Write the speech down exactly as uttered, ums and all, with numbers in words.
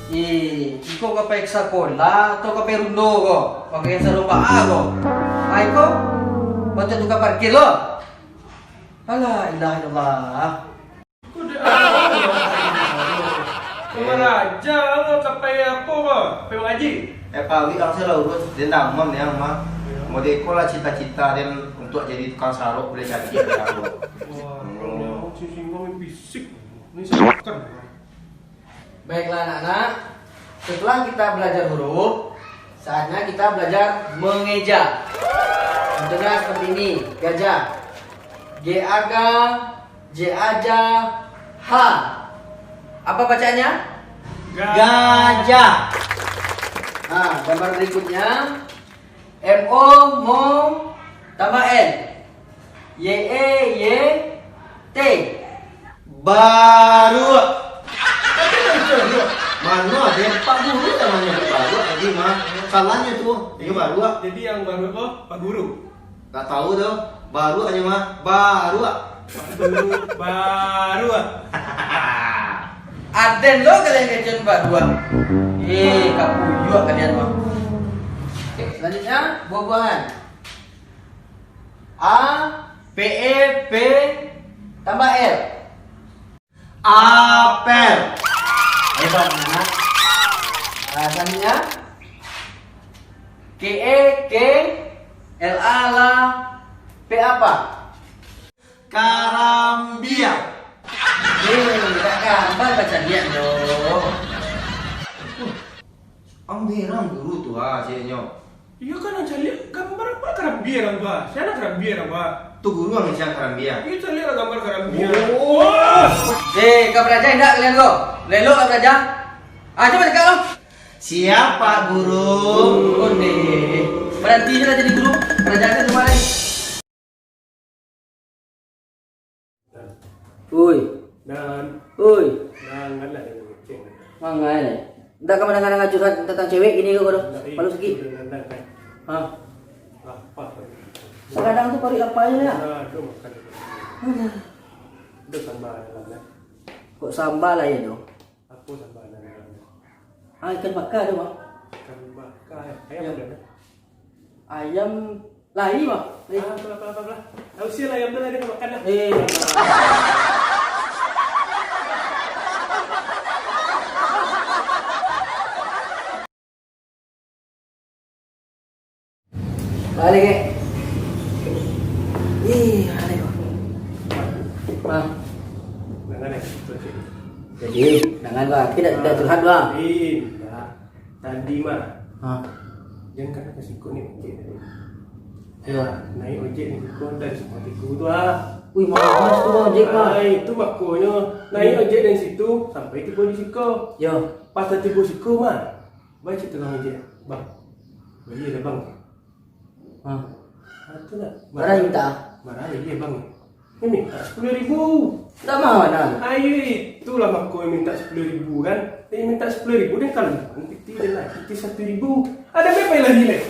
Eh, iko ka pai ka sakolah atau ka pai rundo ko? Pakai sarung baa ko? Ai ko, batua tukang parkir lo. Alah, ilah, ilah. Kode apo? Kamaraja lo, ka pai apo ko? Pai mangaji? Eh, paruik ang salah urus, dendam niang mah. Modeko lah cita-cita den untuak jadi tukang sarok, buliah jadi tukang sarok. Wah, kalau si Singgo main fisik. Ini saya makan. Baiklah anak-anak, setelah kita belajar huruf, saatnya kita belajar mengeja. Contohnya seperti ini, gajah. G A G, J A J, H. Apa bacaannya? Gajah. Nah, gambar berikutnya, M O, mo, tambah L. Y E Y T. Baruak. Mano ado Pak Guru namonyo Baruak tadi mah. Salahnyo tu, inyo baruak. Jadi yang baruak ko Pak Guru? Tak tahu tu. Baruak aja mah. Baruak. Pak Guru, baruak. Aden lo kalian kecen baruak. Eh, kapuyuak kalian mah. Selanjutnya, buah-buahan. A, P E P, tambah L. Apel. Hebat, anak. Ah, selanjutnya. K E K, L A la, P apa? Karambia. Eh, tak gambar baca lihat doh. Ang berang guru tu ah, ceknyo. Iyo kan, ang caliak gambar apa karambia urang tu ah? Sia nan karambia urang tu ah? Tu guru ang sia karambia. Iyo, caliak lah gambar karambia. Oh. Eh, ka baraja indak kalian ko? Lelok ka baraja? Ah, cubo cakap lo. Siap, Pak Guru. Onde. Baranti se lah jadi guru. Baraja se rumah lai. Oi. Dan. Oi. Dan, alah, dia ngecek. Mangai. Ndak ka mandanga-danga curhat tantang cewek gini ko, doh. Ndak, eh, malu sakik. Udah nandang, kan? Hah? Lapar, kan? Kadang tu paruik lapar je lah. Nah, tu makan. Aduh. Udah sambal dalam, kan? Kok sambal lah ya, doh? Apa sambal dalam? Ah, ikan bakar tu, Bang. Ikan bakar, eh. Ayam ada, kan? Ayam lai, Bang. Lai. Ah, apalah, apalah, apalah. Tahu sial ayam tu lah, dia nak makan lah. Eh. Balik, eh. Ih, balik, Bang. Bang. Jangan, eh. Jadi, jangan, Bang. Kita tidak curhat, Bang. Indak. Tadi mah. Hah? Jan kan ka siko naiak ojek tadi. Iyo. Naiak ojek di siko dari Simpang Tigo tu ah. Wih, mahal tu ojek mah. Ai, itu makonyo naiak ojek dari situ sampai tibo di siko. Yo. Pas lah tibo siko mah, bacak tukang ojek, "Bang, balilah, Bang." Hah? Ah, tu lah. Bara minta? Bara, iyo, Bang. Dia minta sapuluah ribu. Ndak mau, nah. Ayo, itulah mako minta sapuluah ribu kan. Dia minta sapuluah ribu, dia kalau nanti dia lah, nanti satu ribu. Ada berapa lagi, leh?